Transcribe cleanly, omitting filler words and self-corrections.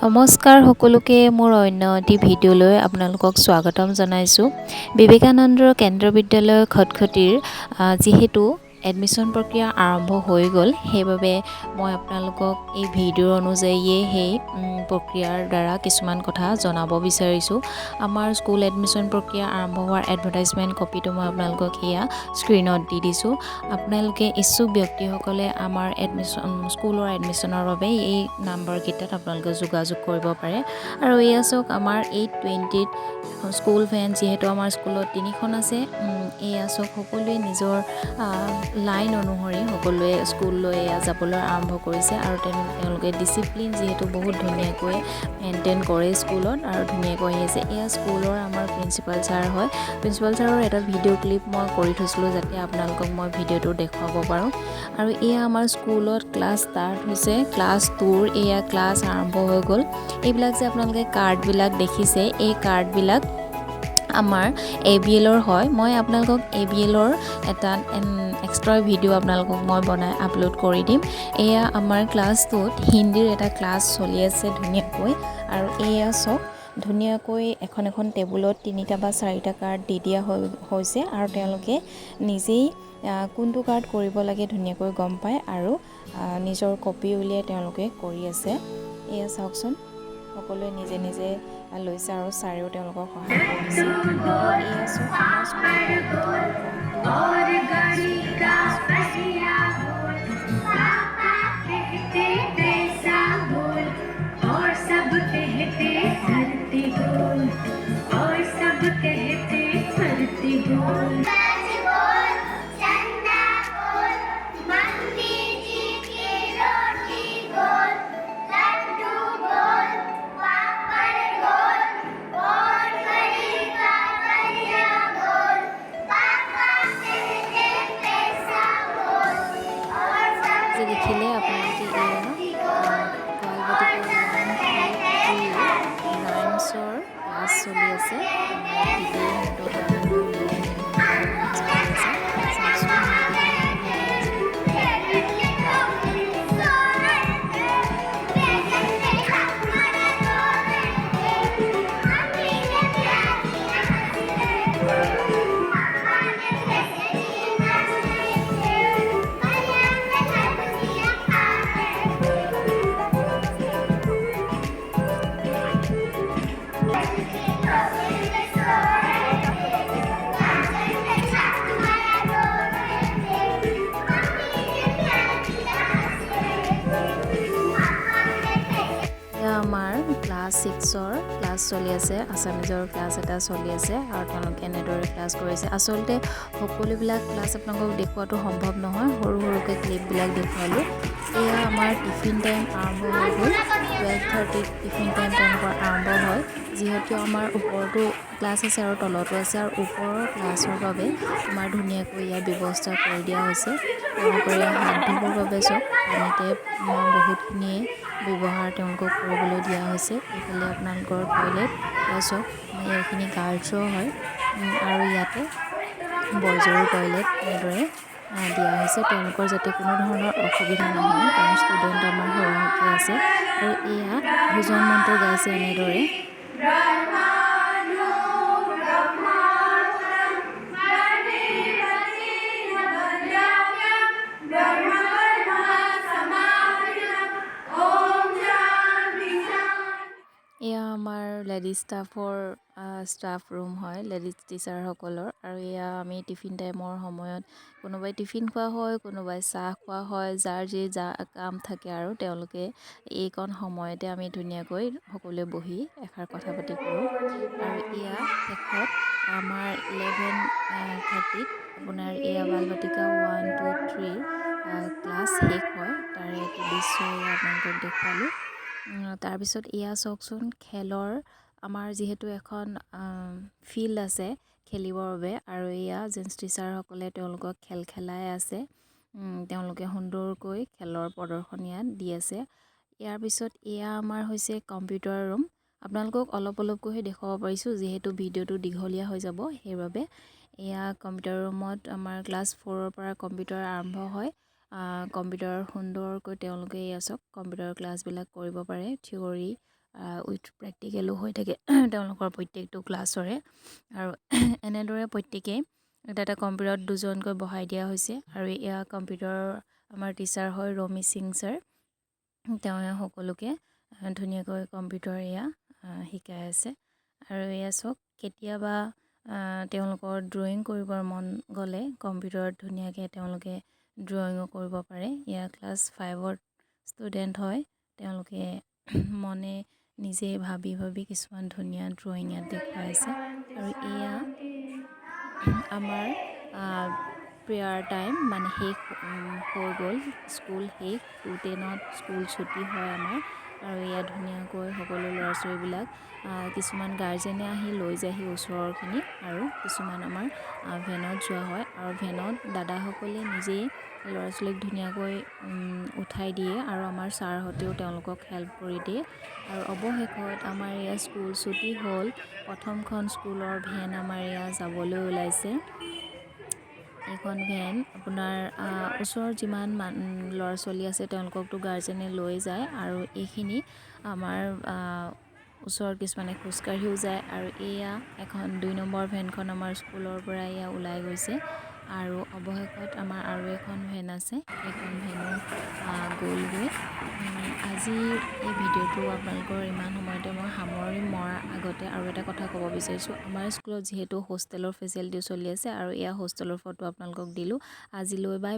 নমস্কাৰ সকলোকে, মোৰ অন্য এটি ভিডিঅ'লৈ আপোনালোকক স্বাগতম জনাইছোঁ। বিবেকানন্দ কেন্দ্ৰ বিদ্যালয় খটখটিৰ যিহেতু এডমিশ্যন প্ৰক্ৰিয়া আৰম্ভ হৈ গ'ল, সেইবাবে মই আপোনালোকক এই ভিডিঅ'ৰ অনুযায়ীয়ে সেই প্ৰক্ৰিয়াৰ দ্বাৰা কিছুমান কথা জনাব বিচাৰিছোঁ। আমাৰ স্কুল এডমিশ্যন প্ৰক্ৰিয়া আৰম্ভ হোৱাৰ এডভাৰটাইজমেণ্ট কপিটো মই আপোনালোকক এয়া স্ক্ৰীণত দি দিছোঁ। আপোনালোকে ইচ্ছুক ব্যক্তিসকলে আমাৰ এডমিশ্যন স্কুলৰ এডমিশ্যনৰ বাবে এই নাম্বাৰকেইটাত আপোনালোকে যোগাযোগ কৰিব পাৰে। আৰু এয়া চাওক, আমাৰ 8:20ত এখন স্কুল ভেন, যিহেতু আমাৰ স্কুলত তিনিখন আছে। এয়া চাওক, সকলোৱে নিজৰ লাইন অনুসৰি সকলোৱে স্কুললৈ এয়া যাবলৈ আৰম্ভ কৰিছে আৰু তেওঁলোকে ডিচিপ্লিন যিহেতু বহুত ধুনীয়াকৈ মেইনটেইন কৰে স্কুলত আৰু ধুনীয়াকৈ আহি আছে। এয়া স্কুলৰ আমাৰ প্ৰিন্সিপাল ছাৰ হয়। প্ৰিন্সিপাল ছাৰৰ এটা ভিডিঅ' ক্লিপ মই কৰি থৈছিলোঁ, যাতে আপোনালোকক মই ভিডিঅ'টো দেখুৱাব পাৰোঁ। আৰু এয়া আমাৰ স্কুলত ক্লাছ ষ্টাৰ্ট হৈছে। ক্লাছ 2ৰ এয়া ক্লাছ আৰম্ভ হৈ গ'ল। এইবিলাক যে আপোনালোকে কাৰ্ডবিলাক দেখিছে, এই কাৰ্ডবিলাক আমাৰ এ বি এলৰ হয়। মই আপোনালোকক এ বি এলৰ এটা এক্সট্ৰা ভিডিঅ' আপোনালোকক মই বনাই আপলোড কৰি দিম। এয়া আমাৰ ক্লাছ 2ত হিন্দীৰ এটা ক্লাছ চলি আছে ধুনীয়াকৈ। আৰু এয়া চাওক, ধুনীয়াকৈ এখন এখন টেবুলত তিনিটা বা চাৰিটা কাৰ্ড দি দিয়া হৈ হৈছে আৰু তেওঁলোকে নিজেই কোনটো কাৰ্ড কৰিব লাগে ধুনীয়াকৈ গম পায় আৰু নিজৰ কপি উলিয়াই তেওঁলোকে কৰি আছে। এয়া চাওকচোন, সকলোৱে নিজে নিজে লৈছে আৰু ছাৰেও তেওঁলোকক সহায় কৰিছে। এয়া চাওক, আমাৰ স্কুলৰ और गाड़ी का पहिया गोल, पापा कहते पैसा गोल और सब कहते धरती गोल और सब कहते धरती गोल। गोल, चंदा गोल, मम्मी जी की रोटी गोल, लड्डू गोल, पापड़ गोल और घड़ी का पहिया गोल, पापा कहते पैसा गोल और सब যে দেখিলে আপোনালোকে, এয়া বাল বাটিকা 1, 2, 3 ৰাইমছৰ ক্লাছ চলি আছে। দিদিহঁতৰ ক্লাছ কৰি আছে। চাওকচোন। सो रहे थे, बैगन पे हमारा रो रहे थे, मम्मी ने प्यार किया, हंस रहे थे, पापा ने पैसे दिए, नाच रहे थे, कल्याण में खरबूजिया खा रहे थे। में सो रहे थे, गाजर पे हमारा रो रहे थे, मम्मी ने प्यार किया, हंस रहे थे, पापा ने पैसे এয়া আমাৰ ক্লাছ 6ৰ ক্লাছ চলি আছে। আছামিজৰ ক্লাছ এটা চলি আছে আৰু তেওঁলোকে এনেদৰে ক্লাছ কৰিছে। আচলতে সকলোবিলাক ক্লাছ আপোনালোকক দেখুওৱাটো সম্ভৱ নহয়, সৰু সৰুকৈ ক্লিপবিলাক দেখুৱালোঁ। এয়া আমাৰ টিফিন টাইম আৰম্ভ হৈ গ'ল। 12:30ত টিফিন টাইম তেওঁলোকৰ আৰম্ভ হয়। যিহেতু আমাৰ ওপৰতো ক্লাছ আছে আৰু তলতো আছে আৰু ওপৰৰ ক্লাছৰ বাবে আমাৰ ধুনীয়াকৈ ইয়াৰ ব্যৱস্থা কৰি দিয়া হৈছে। তেওঁলোকৰ ইয়াৰ হাত ধুবৰ বাবে চব পানীতে বহুতখিনিয়ে ব্যৱহাৰ তেওঁলোকক কৰিবলৈ দিয়া হৈছে। এইফালে আপোনালোকৰ টয়লেট। এয়া চাওক, এইখিনি গাৰ্লছৰ হয় আৰু ইয়াতে বয়জৰো টয়লেট এনেদৰে দিয়া হৈছে, তেওঁলোকৰ যাতে কোনো ধৰণৰ অসুবিধা নহয়, কাৰণ ষ্টুডেণ্ট আমাৰ সৰহকৈ আছে। আৰু এয়া ভোজন মন্ত্ৰ গাইছে এনেদৰে। ब्रह्माणो ब्रह्मात्मं ब्रह्मेवतेन ब्रह्मकर्म समावृतम्। ॐ शान्ति शान्ति। এয়া আমাৰ লেডিজ ষ্টাফৰ ষ্টাফ ৰুম হয়, লেডিজ টিচাৰসকলৰ। আৰু এয়া আমি টিফিন টাইমৰ সময়ত কোনোবাই টিফিন খোৱা হয়, কোনোবাই চাহ খোৱা হয়, যাৰ যি যা কাম থাকে আৰু তেওঁলোকে এইকণ সময়তে আমি ধুনীয়াকৈ সকলোৱে বহি এষাৰ কথা পাতি কৰোঁ। আৰু এয়া শেষত আমাৰ 11:30ত আপোনাৰ এয়া বাল বাটিকা 1, 2, 3ৰ ক্লাছ শেষ হয়। তাৰে এটি দৃশ্য এয়া আপোনালোকক দেখুৱালোঁ। তাৰপিছত এয়া চাওকচোন, খেলৰ আমাৰ যিহেতু এখন ফিল্ড আছে খেলিবৰ বাবে আৰু এয়া জেণ্টছ টিচাৰসকলে তেওঁলোকক খেল খেলাই আছে। তেওঁলোকে সুন্দৰকৈ খেলৰ প্ৰদৰ্শন ইয়াত দি আছে। ইয়াৰ পিছত এয়া আমাৰ হৈছে কম্পিউটাৰ ৰুম। আপোনালোকক অলপ অলপকৈহে দেখুৱাব পাৰিছোঁ, যিহেতু ভিডিঅ'টো দীঘলীয়া হৈ যাব সেইবাবে। এয়া কম্পিউটাৰ ৰুমত আমাৰ ক্লাছ 4ৰ পৰা কম্পিউটাৰ আৰম্ভ হয়। কম্পিউটাৰ সুন্দৰকৈ তেওঁলোকে, এয়া চাওক, কম্পিউটাৰ ক্লাছবিলাক কৰিব পাৰে, থিয়ৰী। উইথ প্ৰেক্টিকেলো হৈ থাকে তেওঁলোকৰ প্ৰত্যেকটো ক্লাছৰে। আৰু এনেদৰে প্ৰত্যেকেই এটা এটা কম্পিউটাৰত দুজনকৈ বহাই দিয়া হৈছে। আৰু এয়া কম্পিউটাৰৰ আমাৰ টিচাৰ হয় ৰমি সিং ছাৰ। তেওঁ সকলোকে ধুনীয়াকৈ কম্পিউটাৰ এয়া শিকাই আছে। আৰু এয়া চাওক, কেতিয়াবা তেওঁলোকৰ ড্ৰয়িং কৰিবৰ মন গ'লে কম্পিউটাৰত ধুনীয়াকৈ তেওঁলোকে ড্ৰয়িঙো কৰিব পাৰে। এয়া ক্লাছ 5ৰ ষ্টুডেণ্ট হয়। তেওঁলোকে মনে নিজে ভাবি ভাবি কিছুমান ধুনীয়া ড্ৰয়িং ইয়াত দেখুৱাইছে। আৰু এয়া আমাৰ প্ৰেয়াৰ টাইম, মানে শেষ হৈ গ'ল স্কুল শেষ। 2:10ত স্কুল ছুটী হয় আমাৰ। আৰু এয়া ধুনীয়াকৈ সকলো ল'ৰা ছোৱালীবিলাক, কিছুমান গাৰ্জেনে আহি লৈ যায়হি ওচৰৰখিনি আৰু কিছুমান আমাৰ ভেনত যোৱা হয়। আৰু ভেনত দাদাসকলে নিজেই ল'ৰা ছোৱালীক ধুনীয়াকৈ উঠাই দিয়ে আৰু আমাৰ ছাৰহঁতেও তেওঁলোকক হেল্প কৰি দিয়ে। আৰু অৱশেষত আমাৰ এয়া স্কুল ছুটী হ'ল। প্ৰথমখন স্কুলৰ ভেন আমাৰ এয়া যাবলৈ ওলাইছে। এইখন ভেন আপোনাৰ ওচৰৰ যিমান ল'ৰা ছোৱালী আছে, তেওঁলোককতো গাৰ্জেনে লৈ যায় আৰু এইখিনি আমাৰ ওচৰত কিছুমানে খোজকাঢ়িও যায়। আৰু এয়া এখন 2 নম্বৰ ভেনখন আমাৰ স্কুলৰ পৰা এয়া ওলাই গৈছে। আৰু অৱশেষত আমাৰ আৰু এখন ভেন আছে, সেইখন ভেনো গ'লগৈ। আজি এই ভিডিঅ'টো আপোনালোকৰ ইমান সময়তে মই সামৰণি মৰাৰ আগতে আৰু এটা কথা ক'ব বিচাৰিছোঁ। আমাৰ স্কুলত যিহেতু হোষ্টেলৰ ফেচিলিটিও চলি আছে আৰু এয়া হোষ্টেলৰ ফটো আপোনালোকক দিলোঁ। আজিলৈ বাই।